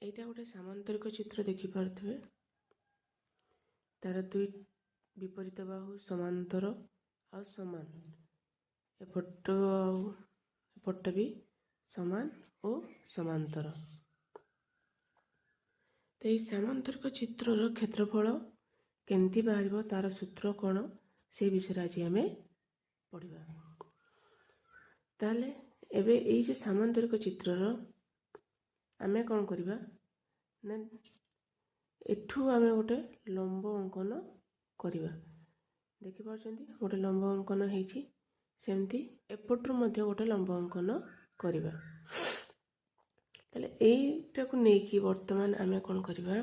ଏଇଟା ଗୋଟେ ସାମାନ୍ତରିକ ଚିତ୍ର ଦେଖିପାରୁଥିବେ। ତାର ଦୁଇ ବିପରୀତ ବାହୁ ସମାନ୍ତର ଆଉ ସମାନ, ଏପଟ ଆଉ ଏପଟଟା ବି ସମାନ ଓ ସମାନ୍ତର। ତ ଏଇ ସାମାନ୍ତରିକ ଚିତ୍ରର କ୍ଷେତ୍ରଫଳ କେମିତି ବାହାରିବ, ତାର ସୂତ୍ର କ'ଣ, ସେ ବିଷୟରେ ଆଜି ଆମେ ପଢ଼ିବା। ତାହେଲେ ଏବେ ଏଇ ଯେଉଁ ସାମାନ୍ତରିକ ଚିତ୍ରର ଆମେ କ'ଣ କରିବା ନା, ଏଠୁ ଆମେ ଗୋଟେ ଲମ୍ବ ଅଙ୍କନ କରିବା। ଦେଖିପାରୁଛନ୍ତି, ଗୋଟେ ଲମ୍ବ ଅଙ୍କନ ହେଇଛି। ସେମିତି ଏପଟରୁ ମଧ୍ୟ ଗୋଟେ ଲମ୍ବ ଅଙ୍କନ କରିବା। ତାହେଲେ ଏଇଟାକୁ ନେଇକି ବର୍ତ୍ତମାନ ଆମେ କ'ଣ କରିବା,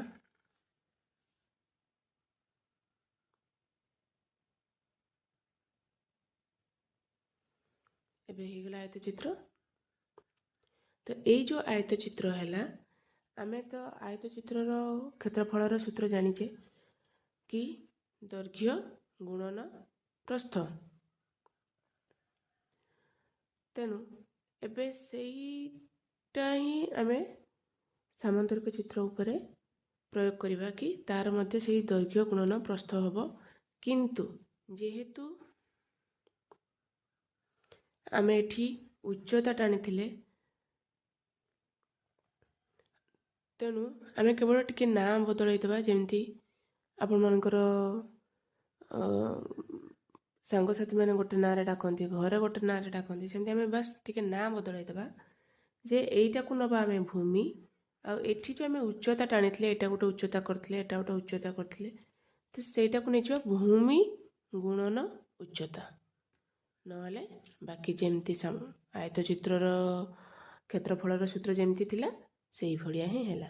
ଏବେ ହେଇଗଲା ଆୟତଚିତ୍ର। ତ ଏଇ ଯେଉଁ ଆୟତଚିତ୍ର ହେଲା, ଆମେ ତ ଆୟତଚିତ୍ରର କ୍ଷେତ୍ରଫଳର ସୂତ୍ର ଜାଣିଛେ କି ଦୈର୍ଘ୍ୟ ଗୁଣନ ପ୍ରସ୍ଥ। ତେଣୁ ଏବେ ସେଇଟା ହିଁ ଆମେ ସାମାନ୍ତରିକ ଚିତ୍ର ଉପରେ ପ୍ରୟୋଗ କରିବା କି ତାର ମଧ୍ୟ ସେଇ ଦୈର୍ଘ୍ୟ ଗୁଣନ ପ୍ରସ୍ଥ ହେବ। କିନ୍ତୁ ଯେହେତୁ ଆମେ ଏଠି ଉଚ୍ଚତା ଟାଣିଥିଲେ, ତେଣୁ ଆମେ କେବଳ ଟିକେ ନାଁ ବଦଳାଇ ଦେବା। ଯେମିତି ଆପଣମାନଙ୍କର ସାଙ୍ଗସାଥିମାନେ ଗୋଟେ ନାଁରେ ଡାକନ୍ତି, ଘରେ ଗୋଟେ ନାଁରେ ଡାକନ୍ତି, ସେମିତି ଆମେ ବାସ୍ ଟିକେ ନାଁ ବଦଳାଇ ଦେବା ଯେ ଏଇଟାକୁ ନେବା ଆମେ ଭୂମି, ଆଉ ଏଠି ଯେଉଁ ଆମେ ଉଚ୍ଚତା ଟାଣିଥିଲେ, ଏଇଟା ଗୋଟେ ଉଚ୍ଚତା କରିଥିଲେ, ଏଇଟା ଗୋଟେ ଉଚ୍ଚତା କରିଥିଲେ, ତ ସେଇଟାକୁ ନେଇଯିବା ଭୂମି ଗୁଣନ ଉଚ୍ଚତା। ନହେଲେ ବାକି ଯେମିତି ଆୟତଚିତ୍ରର କ୍ଷେତ୍ରଫଳର ସୂତ୍ର ଯେମିତି ଥିଲା ସେଇଭଳିଆ ହିଁ ହେଲା।